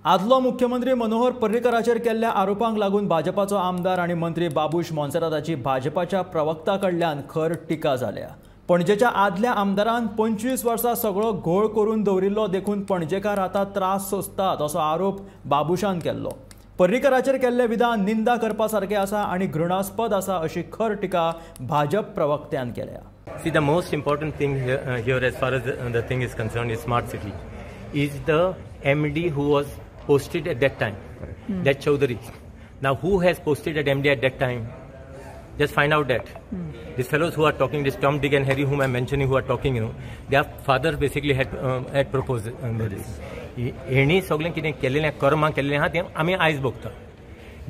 आदलो मुख्यमंत्री मनोहर पर्रीकराचेर केल्ल्या आरोपांक लागून भाजपाचो आमदार आनी मंत्री बाबूश मोन्सेराताची भाजपाच्या प्रवक्ता कडल्यान खर टिका जाल्या। पणजेच्या आदल्या आमदारान 25 वर्सां सगळो घोळ करून दवरिल्लो देखून पणजेकार आतां त्रास सोंसतात असो आरोप बाबूशान केल्लो। पर्रीकराचेर केल्ले विधान निंदा करपा सारकें आसा आनी घृणास्पद आसा अशी खर टिका भाजप प्रवक्त्यान केल्या। See, the most important thing here as far as the thing is concerned is smart city. Is the MD who was posted at that time, that Chaudhary. Now, who has posted at MD at that time? Just find out that. These fellows who are talking, this Tom, Dick and Harry whom I'm mentioning, who are talking, you know, their father basically had proposed this. हेणी सगळें कितें केलेलें कर्मां केल्लें आहा तें आमी आयज भोगता,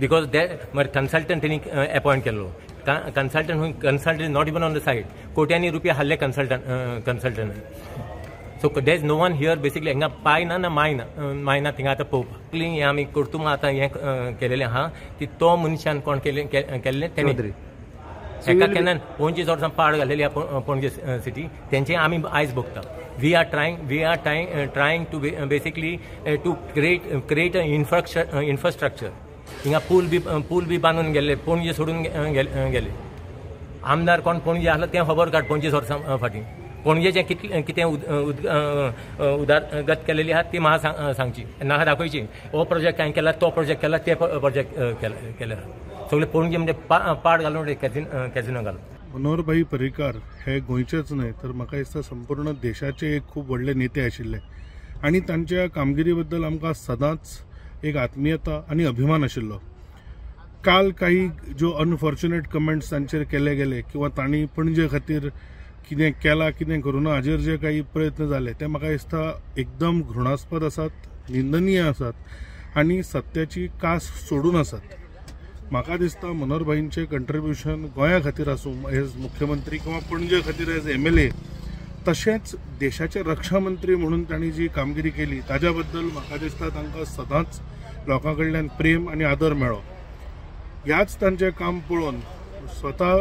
because that मागीर कन्सल्टंट तेणी अपॉयंट केल्लो. Consultant is not even on the side. कोट्यांनी रुपया हाडले consultant. So there is no one here basically. हांगा पाय ना ना माय ना माय ना थिंगा आतां पळोवपाक हें आमी कर्तुमा आतां हें केलेलें आहा ती तो मनशान कोण केल्लें तेणी एका केन्ना 25 वर्सां पाड घालेली आहा पणजे सिटी, तेंचे आमी आयज भोगता. We are trying to basically to create a infrastructure. हिंगा पूल बी बांदून गेल्ले, पणजे सोडून गेले. आमदार कोण पणजे आसलो तें खबर काड 25 वर्सां फाटीं पणजेचें कितलें कितें उदरगत केलेली आहा ती म्हाका सांगची, नाका दाखोवची. हो प्रोजेक्ट हांवें केला, तो प्रोजेक्ट केला, ते प्रोजेक्ट केला. सगळे पणजे म्हणजे पाड घालून कॅझिनो घालून. मनोहरभाई पर्रीकार हे गोंयचेच न्हय तर म्हाका दिसता संपूर्ण देशाचे एक खूब व्हडले नेते आशिल्ले आनी तांच्या कामगिरी बद्दल आमकां सदांच एक आत्मीयता आनी अभिमान आशिल्लो. काल काही ज्यो अनफॉर्च्युनेट कमेंट्स तांचेर केले गेले किंवा तांणी पणजे खातीर कितें केलां कितें करूं ना हाजेर जे काही प्रयत्न जाले ते म्हाका दिसता एकदम घृणास्पद आसात, निंदनीय आसात आनी सत्याची कास सोडून आसात. म्हाका दिसता मनोहरभाईंचें कंट्रिब्युशन गोंया खातीर आसूं एज मुख्यमंत्री किंवा पणजे खातीर एज MLA, तशेंच देशाचे रक्षा मंत्री म्हणून तांणी जी कामगिरी केली ताज्या बद्दल म्हाका दिसता तांकां सदांच लोकां कडल्यान प्रेम आनी आदर मेळ्ळो. ह्याच तांचें काम पळोवन स्वता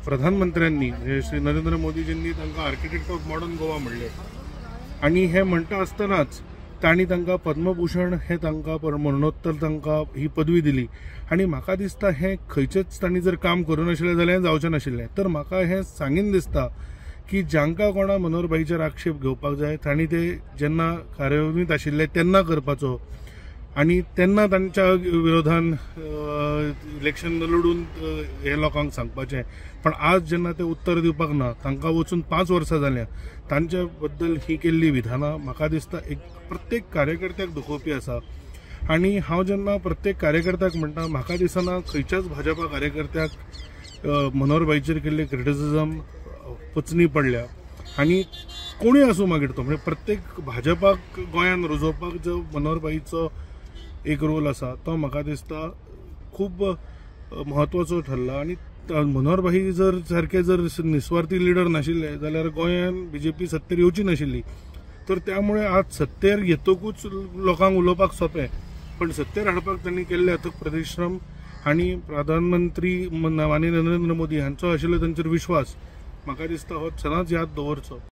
प्रधानमंत्र्यांनी म्हणजे श्री नरेंद्र मोदीजींनी तांकां आर्किटेक्ट ऑफ मॉडर्न गोवा म्हणलें आनी हें म्हणटा आसतनाच तांणी तांकां पद्मभूषण हे तांकां मरणोत्तर तांकां ही पदवी दिली. आनी म्हाका दिसता हें खंयचेच तांणी जर काम करूं नाशिल्लें जाल्यार जावचें नाशिल्लें. तर म्हाका हें सांगीन दिसता की जांकां कोणा मनोहरभाईचेर आक्षेप घेवपाक जाय तांणी ते जेन्ना कार्यावळींत आशिल्ले तेन्ना करपाचो आनी तेन्ना तांच्या विरोधान इलेक्शन लडून हे लोकांक सांगपाचें. पण आज जेन्ना ते उत्तर दिवपाक ना, तांकां वचून 5 वर्सां जाल्या, तांचे बद्दल ही केल्ली विधानां म्हाका दिसता एक प्रत्येक कार्यकर्त्याक दुखोवपी आसा. आनी हांव जेन्ना प्रत्येक कार्यकर्त्याक म्हणटा, म्हाका दिसना खंयच्याच भाजपा कार्यकर्त्याक मनोहरभाईचेर केल्ले क्रिटिसिजम पचनी पडल्या. आनी कोणूय आसूं मागीर तो, म्हणजे प्रत्येक भाजपाक गोंयान रुजोवपाक जो मनोहरभाईचो एक रोल आसा तो म्हाका दिसता खूब म्हत्वाचो ठरला. आनी मनोहरभाई जर सारके जर निस्वार्थी लिडर नाशिल्ले जाल्यार गोंयान बीजेपी सत्तेर येवची नाशिल्ली. तर त्यामुळे आज सत्तेर येतकूच लोकांक उलोवपाक सोंपें, पण सत्तेर हाडपाक तांणी केल्ले अथक परिश्रम आनी प्रधानमंत्री माननीय नरेंद्र मोदी हांचो आशिल्लो तांचेर विश्वास म्हाका दिसता हो सदांच याद दवरचो.